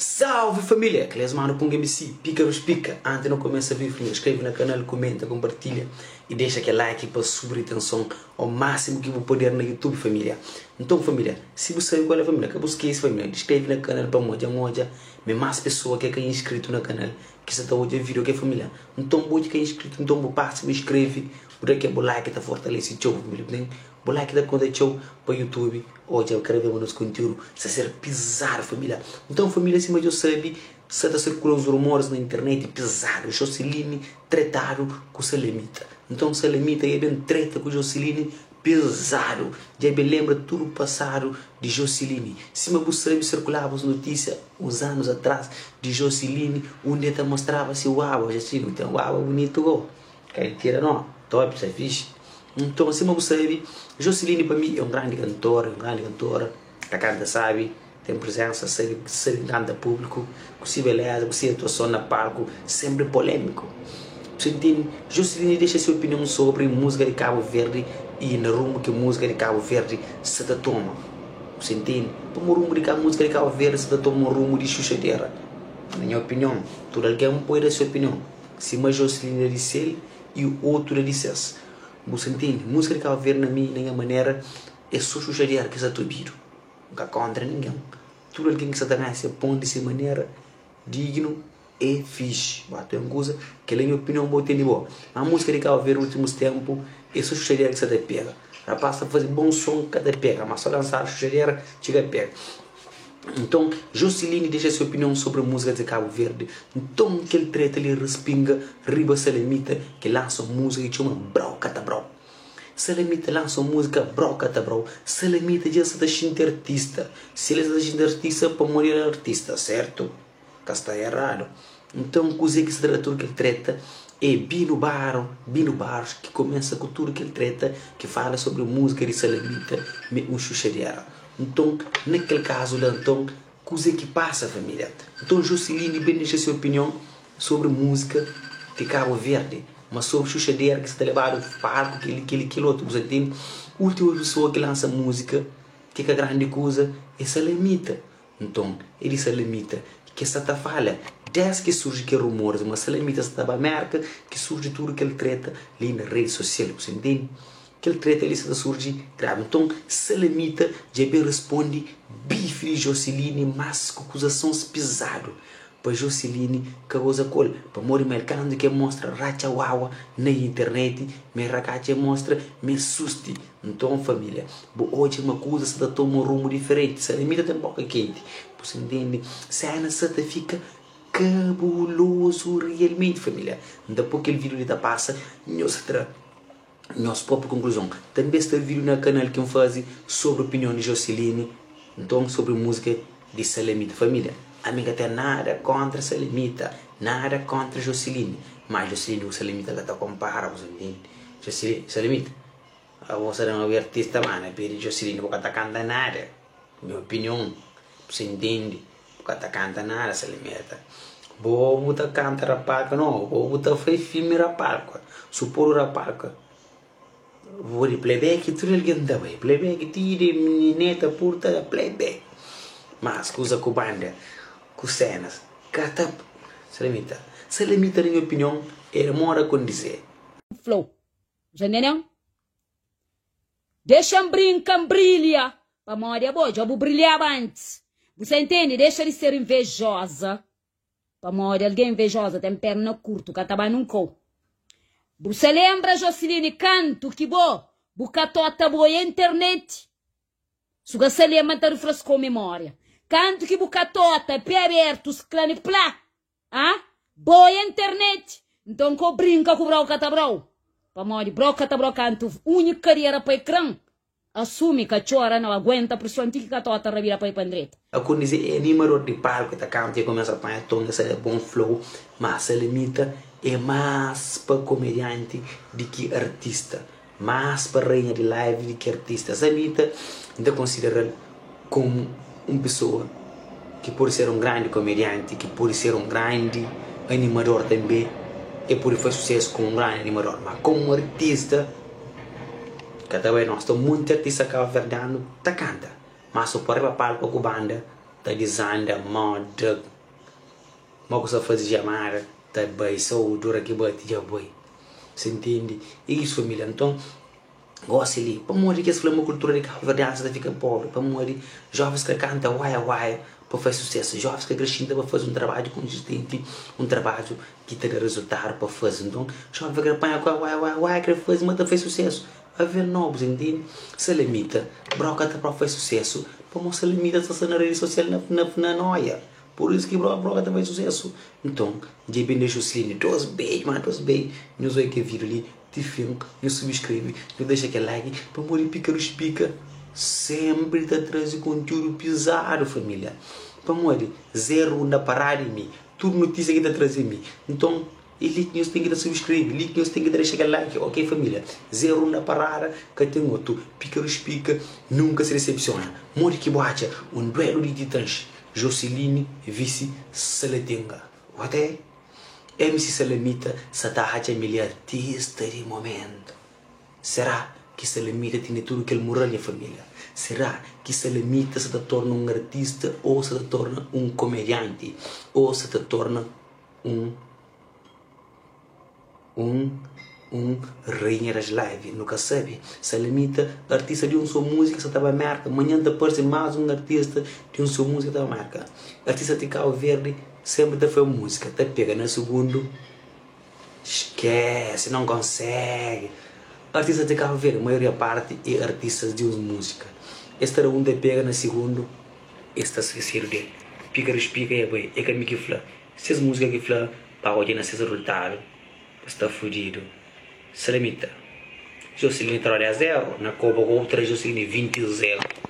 Salve família, Clés Mano Pung MC, pica nos pica. Antes no começa vídeo, família, inscreve na canal, comenta, compartilha e deixa aquele like para subir atenção ao máximo que bu poder na YouTube, família. Então, família, se você sabe qual é a família, que bu esquece, família, inscreve na canal para moja, moja, me mais pessoa que é inscrito na canal, que está hoje vídeo que é família. Então, bu que é inscrito, então bu passa, bu inscreve, bu dá aquele like tá fortalece tchau, família. Tem bu like tá conta tchau para YouTube. Odja, eu quero ver nos conteúdo está ser pesado, família. Então, família, acima de eu sabe, está circulando os rumores na internet pesado. Joceline tretado com Salamita. Então, Salamita é bem treta com Joceline pesado. Já bem lembra tudo o passado de Joceline. Se você sabe, circulava as notícias uns anos atrás de Joceline, onde ela mostrava-se o água. Já tinha tem um água bonito, go. Mentira, não. Top, você fixe. Então, assim, você sabe, Joceline para mim é um grande cantor, é um grande cantora, que canta, sabe, tem presença, sabe, sabe canta público, com sua beleza, com sua atuação na palco, sempre polêmico. Você entende? Joceline deixa sua opinião sobre música de Cabo Verde e no rumo que música de Cabo Verde se toma. Você entende? Como o rumo de música de Cabo Verde se toma um rumo de xuxadeira. Na minha opinião, todo alguém pode dar sua opinião. Se uma Joceline disse ele e o outro disse Você entende? Música de Cabo Verde, na minha, na minha maneira, é só xuxadeira que está tudo. Nunca contra ninguém. Tudo alguém que está a se põe dessa maneira, digno e fixe. Bato em coisa que é a minha opinião, boa tem de boa. A música de Cabo Verde, nos últimos tempos, é só xuxadeira que está pega. Rapaz, está fazer bom som, cada pega, mas só lançar xuxadeira, chega pega. Então, Joceline deixa sua opinião sobre a música de Cabo Verde. Então, aquele treta ali respinga Riba Salamita, que lança música que chama Brau Catabrau. Salamita lança música Brau Catabrau. Salamita já está sentindo artista. Se ele está sentindo artista, para morrer artista, certo? Que está errado. Então, coisa que se trata tudo que ele treta é Bino Barro, Bino Barros, que começa com tudo que ele treta, que fala sobre música de Salamita, um xuxadeira. Então, naquele caso lá, então, coisa que passa, família. Então, Joceline bem deixa sua opinião sobre música de Cabo Verde, mas sobre xuxadeira que está levado palco, aquele, aquele, aquele outro. Você tem última pessoa que lança música, que é a grande coisa, é Salamita. Então, ele Salamita, que essa tá falha. Desde que surge que rumores, uma Salamita está na América, que surge tudo que ele treta ali na rede social, você entende? Aquele treta ali está surge grave. Então, Salamita já bem responde bife de Joceline, mas com acusações pesado. Para Joceline, que goza col, para morrer mercando que mostra racha wawa na internet, me racacha mostra me susti. Então, família, hoje uma coisa se toma um rumo diferente. Salamita tem boca quente. Você entende? Cena se fica cabuloso realmente, família. Depois que aquele vídeo ali passa, nós tra nossa própria conclusão. Também está vídeo no canal que eu faço sobre a opinião de Joceline, então sobre música de Salamita. Família, amiga tem nada contra Salamita, nada contra Joceline, mas Joceline o Salamita que tá compara, você entende? Joceline, Salamita, a você não é artista, mano, pede Joceline, porque tá canta nada. Minha opinião, você entende? Porque tá canta nada, Salamita. Bobo tá canta rapaz, não, bobo tá faz filme rapaz, supor rapaz. Vou de playback, tudo alguém tá bem. Playback, tire, menineta, puta, playback. Mas, usa com banda, com cenas, cata, Salamita. Salamita, na minha opinião, é mora com dizer. Flow. Já entendeu? Deixa brinca, brilha. Pra morrer, boa, já vou brilhar antes. Você entende? Deixa de ser invejosa. Pra morrer, alguém invejosa tem perna curta, que tá num cou. Você lembra, Joceline, canto que bo, bucatota boa internet. Suga se lembra, tá refrescou memória. Canto que bucatota, pé aberto, clane plá. Ah? Boa internet. Então, ko brinca com o brau catabrau. Pa mori, brau catabrau canto, única carreira pa ecrã. Assume que chora, não aguenta a pressão, que catota rabira pa pandreta. A dizer é animador de palco, tá canta e começa a apanhar tom, essa é bom flow, mas se limita é mais para comediante do que artista, mais para rainha de live do que artista. Salamita, então considera como uma pessoa que pode ser um grande comediante, que pode ser um grande animador também, e pode fazer sucesso como um grande animador, mas como artista, que também nós estamos muito artista cabo-verdiano, tá canta, mas só pode para palco com banda, tá dizendo moda. Mo ku sa faze jamada ta bai so dura ki bati dja bai. Sa intende? É isso família. Nton gosi li pamodi ki es fla ma kultura di kabuverdianu sa ta fika pobri? Pamodi jovens ka kanta uaia uaia pa faze susesu. Jovens ka kre xinta pa faze un trabadju konsistenti, un trabadju ki ta da rezultadu pa faze. Nton joven ka kre panha ku uaia uaia uaia kre faze ma ta faze susesu. Avel no, bu sa intende? Salamita, broka ta propi faze susesu pamodi salamita sta sta na redi sosial na na na noia. Pur isu ki broka ta faze susesu. Nton, dja ben dexa Josline dos beju, ma dos beju. Nhos oi kel video li ti fin, nhos subskrebe, nhos dexa kel like pamodi Picarus Pica sempri ta traze kontiúdu pizadu família. Pamodi Zé Runda pará di mi, tudu notísia ki ta traze mi. Nton, E li ki nhos ten ki ta subscreve, li ki nhos ten ki ta dexa kel like, ok família? Zero na parada, ka ten otu. Pika ruspika, nunka se decepciona. Modi ki bu atxa un duelu di titãs, Joseline vs Salatinga? What? MC Salamita sa ta atxa mi li artista di momentu. Será ki Salamita tene tudu kel mural nha família? Será ki Salamita sa ta torna un artista ou sa ta torna un komedianti ou sa ta torna un un un rainha das live nu ka sabe salamita artista di un so múzika sa ta ba merka manhan ta parse más un artista di un so múzika ta ba merka artista di Cabo Verde sempre ta fai un múzika ta pega na sugundu skese não consegue artista di Cabo Verde maioria parti é artistas di un múzika es ta da un ta pega na sigundu es ta skesedu del pika rispika e bai é ka mi ki fla. Ses música ki fla pa odja na ses rultadu sta fudidu Salamita Joseline ta roda 0 na koba ku outra Joseline 20 0.